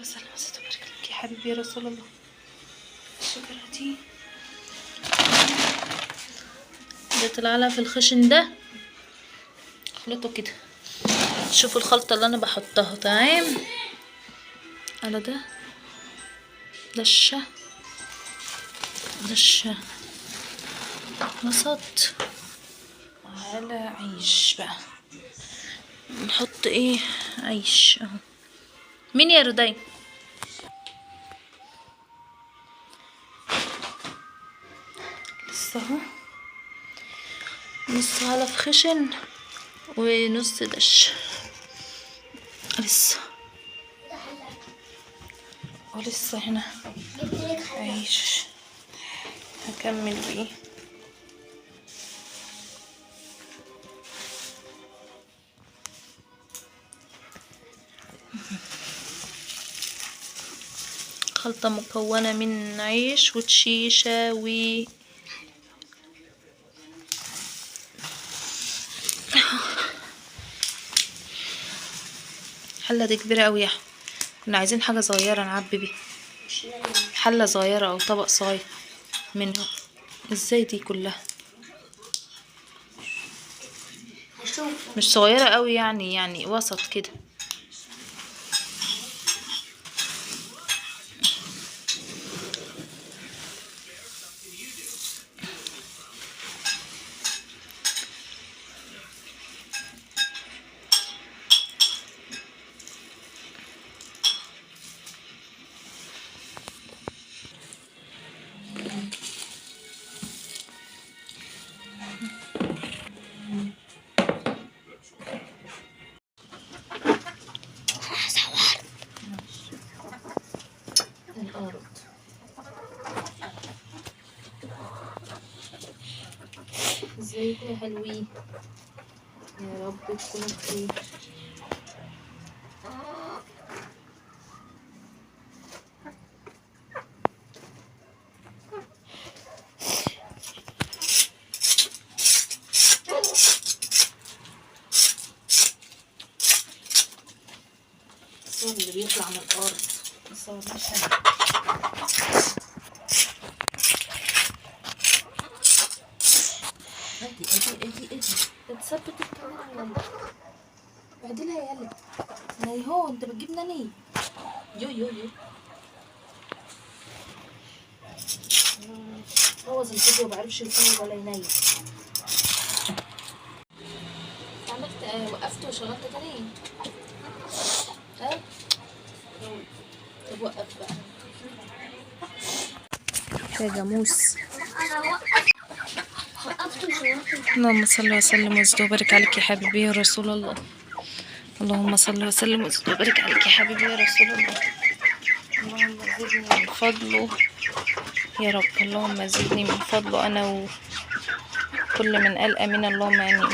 صل وسلم وزد وبارك لك يا حبيبي يا رسول الله. الشجرة دي ده طلع لها في الخشن ده، اخلطه كده. شوفوا الخلطة اللي انا بحطها. تمام، على ده دشة دشة وسط، على عيش بقى. نحط ايه؟ عيش اهو. مين يا رداي؟ لسه اهو، نص علف خشن ونص دش لسه، ولسه هنا عيش هكمل بيه. خلطة مكونة من عيش وتشيشة و حلة دي كبيرة قوي يا احمد، كنا عايزين حاجة صغيرة نعبي بيها، حلة صغيرة او طبق صغير منها. ازاي دي كلها مش صغيرة قوي يعني، يعني وسط كده. الأرض ازيكم يا حلوين؟ يا رب تكونوا بخير. الصور اللي بيطلع من الأرض الصور مش حلوة. ادي ادي ادي ادي تثبت الكاميرا يلا، بعدلها يلا. ناي هو انت بتجيبنا ليه؟ يو يو يو بوظ الفيديو، بعرفش يصور ولا ينيل. عملت وقفت وشغلت تاني. ها طب وقف بقى يا جاموس. اللهم صل وسلم وزد وبارك عليك يا حبيبي يا رسول الله. اللهم صل وسلم وزد وبارك عليك يا حبيبي يا رسول الله. اللهم زدني من فضله يا رب، اللهم زدني من فضله انا وكل من قال امين، اللهم امين.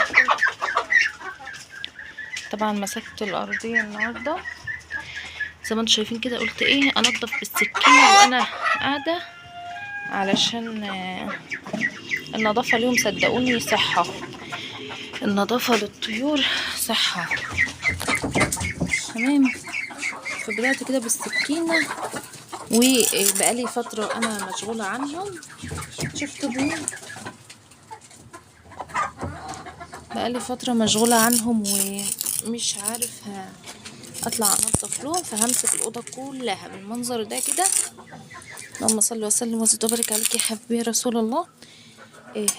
طبعا مسكت الارضيه النهارده زي ما انتم شايفين كده، قلت ايه انضف بالسكينه وانا قاعده، علشان النظافه ليهم صدقوني صحه، النظافه للطيور صحه. تمام، فبدات كده بالسكينه، وبقالي فتره انا مشغوله عنهم. شفتوا بيه؟ بقالي فتره مشغوله عنهم ومش عارفه اطلع انضف لهم، فهمسك الاوضه كلها بالمنظر ده كده. اللهم صل وسلم وزد وبارك عليك يا حبيبي يا رسول الله.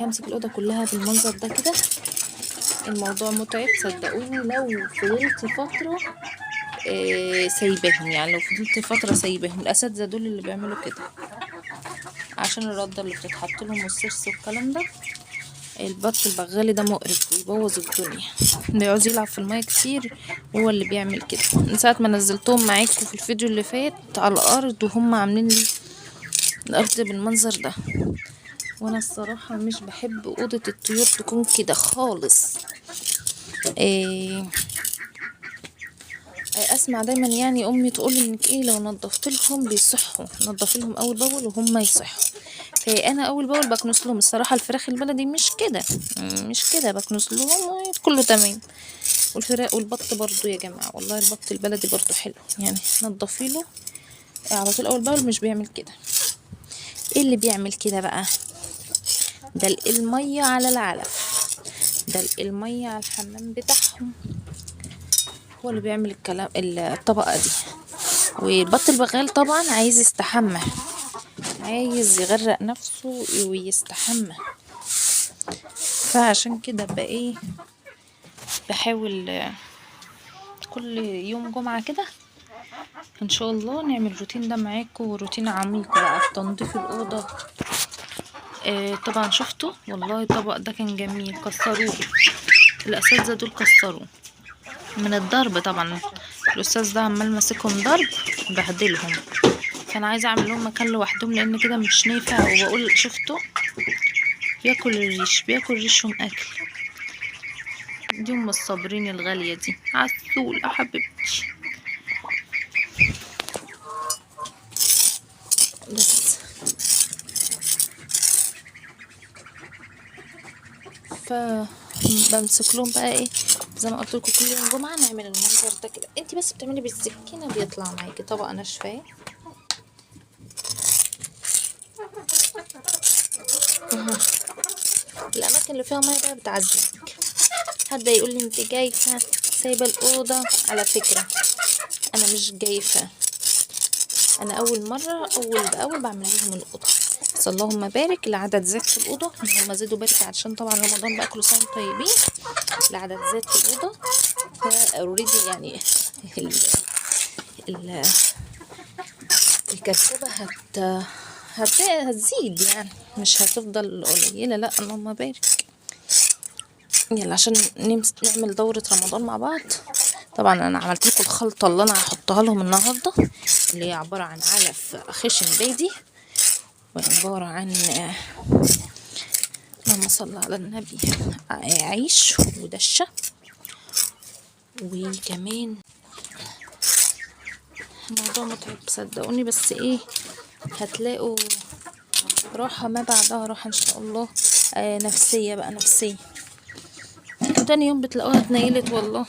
همسك الاوضه كلها بالمنظر ده كده. الموضوع متعب صدقوني، لو فضلت فتره سايباهم، يعني لو فضلت فتره سايباهم. الاساتذه دول اللي بيعملوا كده عشان الرده اللي بتتحط لهم والسرس والكلام ده. البط البغالي ده مقرف ويبوظ الدنيا، بيعوز يلعب في الميه كتير، هو اللي بيعمل كده. من ساعه ما نزلتهم معاكم في الفيديو اللي فات على الارض وهم عاملين لي الارض بالمنظر ده، وانا الصراحه مش بحب اوضه الطيور تكون كده خالص. اسمع دايما يعني امي تقول انك ايه لو نظفت لهم بيصحوا، نظف لهم اول باول وهم يصحوا. فانا اول باول بكنس لهم الصراحه. الفراخ البلدي مش كده، مش كده، بكنس لهم وكله تمام. والفراخ والبط برضو يا جماعة، والله البط البلدي برضو حلو يعني، نضفي له على طول اول باول، مش بيعمل كده. ايه اللي بيعمل كده بقى؟ دلق المية على العلف، دلق المية على الحمام بتاعهم، هو اللي بيعمل الكلام الطبقة دي. والبط البغال طبعا عايز يستحمى، عايز يغرق نفسه ويستحمى، فعشان كده بقى ايه بحاول كل يوم جمعة كده ان شاء الله نعمل الروتين ده معاكم، وروتين عميق بقى في تنظيف الأوضة. طبعا شفتوا والله الطبق ده كان جميل، كسروه الأساتذة دول، كسروه من الضرب. طبعا الأستاذ ده عمال ماسكهم ضرب بهدلهم، فأنا عايزة أعمل لهم مكان لوحدهم لأن كده مش نافع. وبقول شفتوا بياكل الريش، بياكل ريشهم أكل. دي أم الصابرين الغالية دي، عسول يا حبيبتي. بس فبمسك لهم بقى ايه زي ما قلت لكم كل يوم جمعه نعمل المنظر ده كده. انت بس بتعملي بالسكينة بيطلع معاكي طبقه ناشفة. الاماكن اللي فيها مية بقى بتعذبك. حد يقول لي انت جايفه سايبه الاوضة، على فكرة انا مش جايفه، انا اول مرة اول باول بعمل لهم الاوضة. بس اللهم بارك العدد زاد في الاوضة، هم زادوا بارك عشان طبعا رمضان بقى كل سنة وانتم طيبين، العدد زاد في الاوضة. ف already يعني ال ال الكركبه هتزيد يعني، مش هتفضل قليله، لا اللهم بارك. يلا عشان نعمل دورة رمضان مع بعض. طبعا انا عملت لكم الخلطة اللي انا هحطها لهم النهارده، اللي هي عبارة عن علف خشن بادي، وعبارة عن اللهم صل على النبي عيش ودشه، وكمان الموضوع متعب صدقوني، بس ايه هتلاقوا راحة ما بعدها راحة ان شاء الله، نفسية بقى، نفسية. وتاني يوم بتلاقوها اتنيلت والله،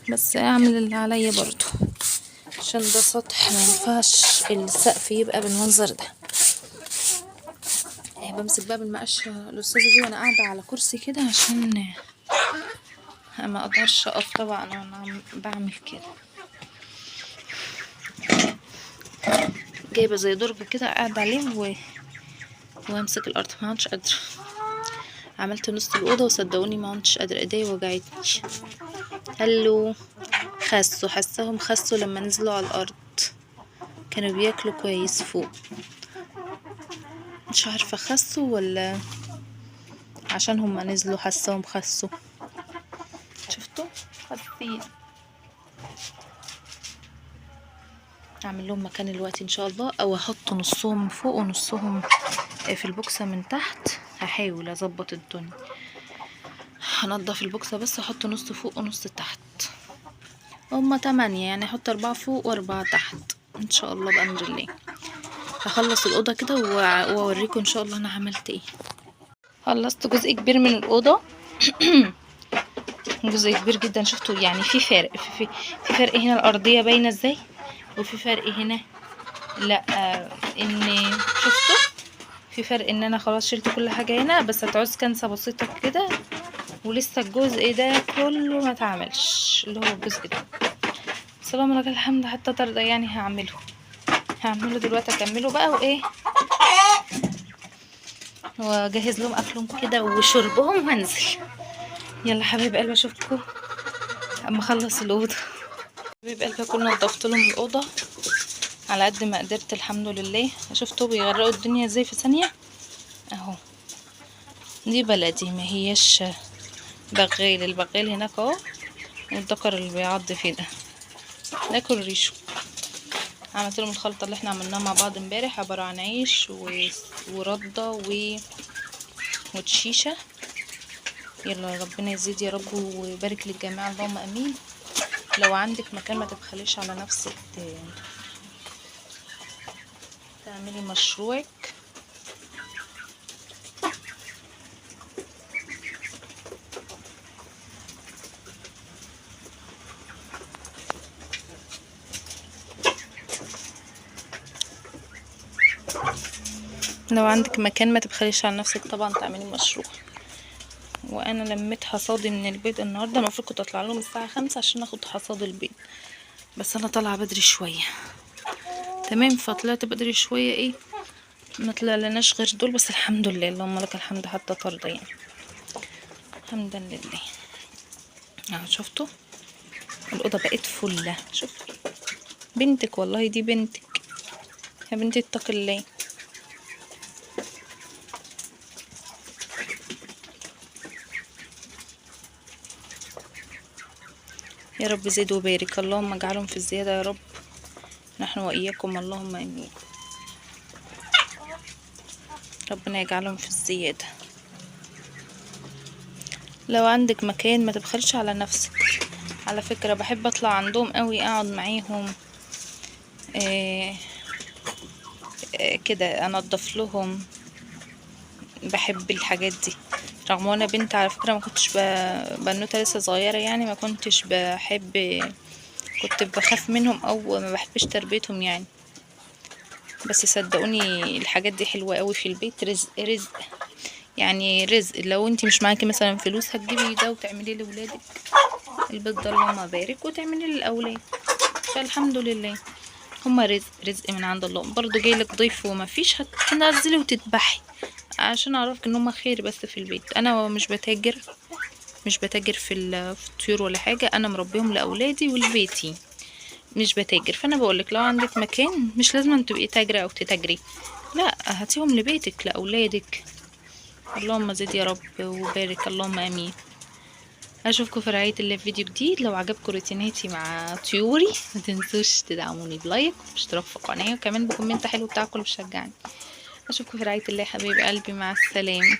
بس اعمل اللي عليا برضو عشان ده سطح ما ينفعش السقف يبقى بالمنظر ده. بمسك بقى بالمقشه الاستاذة دي وانا قاعدة على كرسي كده عشان ما اقدرش اقف طبعا وانا بعمل كده. جايبه زي درج كده قاعدة عليه وامسك الارض، ما عدتش قادرة. عملت نص الاوضة وصدقوني ما عدتش قادرة، ايديا وجعتني. هلو خسوا، حسهم خسوا لما نزلوا على الارض، كانوا بياكلوا كويس فوق، مش عارفه خسوا ولا عشان هم نزلوا حسهم خسوا. شفتوا خسين. اعمل لهم مكان الوقت ان شاء الله، او احط نصهم فوق ونصهم في البوكسه من تحت. هحاول اظبط الدنيا، هنضف البوكسه بس احط نص فوق ونص تحت. هما 8 يعني، احط 4 فوق و4 تحت ان شاء الله بامر الله. هخلص الاوضة كده واوريكم ان شاء الله انا عملت ايه. خلصت جزء كبير من الاوضة جزء كبير جدا. شفتوا يعني في فرق، في فرق هنا الارضية باينة ازاي، وفي فرق هنا لا، ان شفتوا في فرق ان انا خلاص شلت كل حاجة هنا، بس هتعوز كنسه بسيطة كده، ولسه الجزء ده كله ما اتعملش اللي هو الجزء ده. سلام لك الحمد حتى ترضى يعني. هعمله دلوقتي، اكمله بقى وايه، واجهز لهم اكلهم كده وشربهم وانزل. يلا حبايب قلبي اشوفكم اما اخلص الاوضة. حبايب قلبي اكون نضفت لهم الاوضة على قد ما قدرت الحمد لله. شفتوا بيغرقوا الدنيا ازاي في ثانية اهو. دي بلدي ما هيش بغال، البغال هناك اهو، والذكر اللي بيعض فيه ده ناكل ريشه. عملت لهم الخلطة اللي احنا عملناها مع بعض امبارح، عبارة عن عيش ورده وتشيشه. يلا ربنا يزيد يا رب ويبارك للجميع اللهم امين. لو عندك مكان ما تبخليش على نفسك تعملي مشروعك. لو عندك مكان ما تبخليش على نفسك طبعا تعملي مشروع. وانا لميت حصادي من البيض النهارده، المفروض كنت اطلع لهم الساعة 5 عشان اخد حصاد البيض، بس انا طالعه بدري شوية. تمام، فطلعت بدري شوية، ايه ما طلعلناش غير دول، بس الحمد لله، اللهم لك الحمد حتى ترضى يعني، الحمدا لله. شفتوا الاوضة بقت فله. شفتوا بنتك، والله دي بنتك يا بنتي، اتقي الله. يا رب زد وبارك، اللهم اجعلهم في الزيادة يا رب، نحن وإياكم اللهم امين. ربنا يجعلهم في الزيادة. لو عندك مكان ما تبخلش على نفسك. على فكرة بحب اطلع عندهم قوي، اقعد معاهم، كده انضف لهم، بحب الحاجات دي. رغم وانا بنت على فكرة ما كنتش بنوتة لسه صغيرة يعني، ما كنتش بحب، كنت بخاف منهم او ما بحبش تربيتهم يعني، بس صدقوني الحاجات دي حلوة قوي في البيت. رزق، رزق يعني، رزق. لو انتي مش معاكي مثلا فلوس هتجيبي ده وتعمليه لولادك البيض ده، اللهم بارك، وتعمليه للاولاد. فالحمد لله هما رزق، رزق من عند الله. برضو جايلك ضيف وما فيش، هتنزلي وتذبحي عشان اعرفك ان هما خير بس في البيت. انا مش بتاجر، مش بتاجر في الطيور ولا حاجة، انا مربيهم لاولادي ولبيتي، مش بتاجر. فانا بقولك لو عندك مكان مش لازم تبقي تاجرة او تتاجري، لا هاتيهم لبيتك لاولادك. اللهم زد يا رب وبارك، اللهم امين. اشوفكم في رعاية الله في فيديو جديد. لو عجبكم روتيناتي مع طيوري ما تنسوش تدعموني ب like واشتراك في القناة، وكمان ب comment حلو بتاعكم اللي بيشجعني. اشوفكم في رعاية الله حبايب قلبي، مع السلامة.